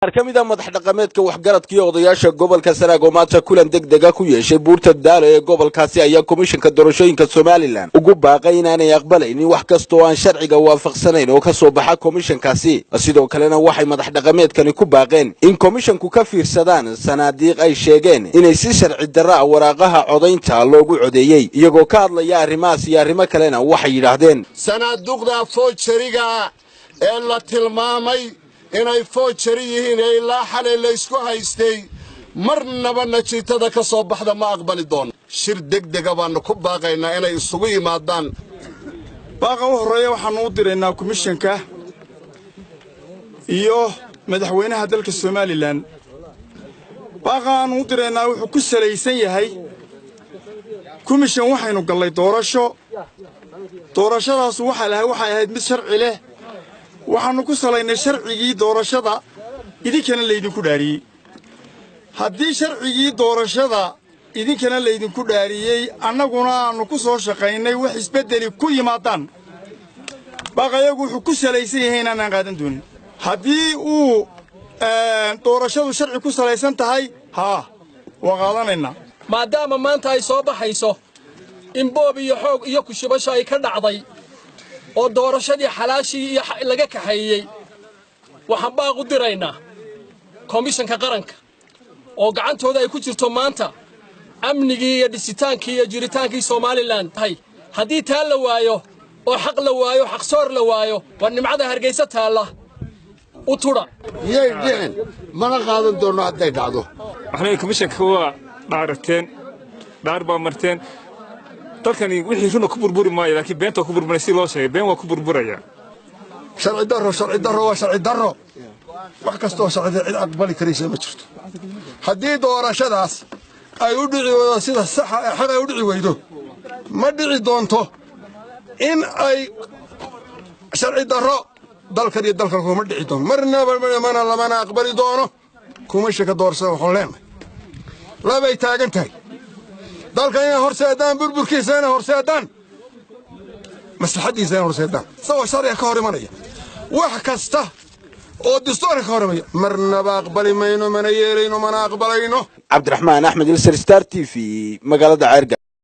Qaar ka mid a madax dhaqameedka, waxgaradka iyo odayaasha gobolka Sanaag oo maanta kulan deg dega ku yeeshay buurta Daalo ee gobolkaasi ayaa Komishanka Doorashooyinka Somaliland ugu baaqay inaanay aqbalaynin wax kasta oo aan sharciga waafaqsanayn oo ka soo baxa komishankaasi. Sidoo kalena waxay madax dhaqameedkani ku baaqeen in komishanku ka fiirsadaan sanaadiiq ay sheegeen inay si sharci darra ah waraaqaha codaynta loogu codeeyey. Iyagoo ka hadlaya arrimahaas iyo arrimo kalena, waxay yidhaahdeen: Sanaaduqda forgery-ga ee la tilmaamay inay forgery yihiin ee ilaa xalay laysku haystay, marnaba natiijada ka soo baxda ma aqbali doono. Shir degdega baannu ku baaqaynaa inay isugu yimaadaan. Baaqa u horreeya waxaannu u diraynaa komishanka iyo madaxweynaha dalka Somaliland. Baaqa aannu u diraynaa wuxuu ku salaysan yahay: komishan, waxaynu gallay doorasho. Doorashadaasu waxay ahayd mid sharci leh. Waxaannu ku salaynay sharcigii doorashada, idinkana laydinku dhaariyey. Haddii sharcigii doorashada idinkana laydinku dhaariyey, annaguna aannu ku soo shaqaynay, wax isbeddeli ku yimaadaan, baaqayagu wuxuu ku salaysan yahay inaanaan qaadan doonin. Haddii uu doorashadu sharci ku salaysan tahay, haa, waa qaadanaynaa. Maadaama maanta ay soo baxayso in boob iyo xoog iyo kushubasho ay ka dhacday oo doorashadii xalaashii iyo laga kaxeeyey, waxaan baaq u diraynaa Komishanka Qaranka oo gacantooda ay ku jirto maanta amnigii iyo dhisitaankii iyo jiritaankii Somaliland tahay. Haddii taa la waayo oo xaq la waayo, xaqsoor la waayo, waa nimcada Hargaysa taalla u tudha. Yay dhicin, mana qaadan doonno hadday dhacdo. Waxna komishanka waa dhaarateen, dhaar baa marteen. Dalkani wixii runa ku burburi maayo, laakiin beenta ku burburay. Si loo sheegay been waa ku burburaya. Sharci darro, sharci darro, waa sharci darro. Wax kastoo sharci cid aqbali karaysa ma jirto. Haddii doorashadaas ay u dhici weydo sida saxa ee xaq ay u dhici weydo, ma dhici doonto in ay sharci darro dalkan iyo dalkan kuma dhici doono marnaba, mana lamana aqbali doono. Komishanka doorashada waxaan leenahay: labay taagan tahay dalkan inay horseedaan, burburkiisa inay horseedaan, maslaxaddiisa inay horseedaan, isagoo sharciga ka hor imanaya, wax kasta oo dastuurka ka hor imanaya, marnaba aqbali mayno, mana yeelayno, mana aqbalayno. Cabdiraxmaan Axmed Ilser, Star TV, magaalada Ceerga.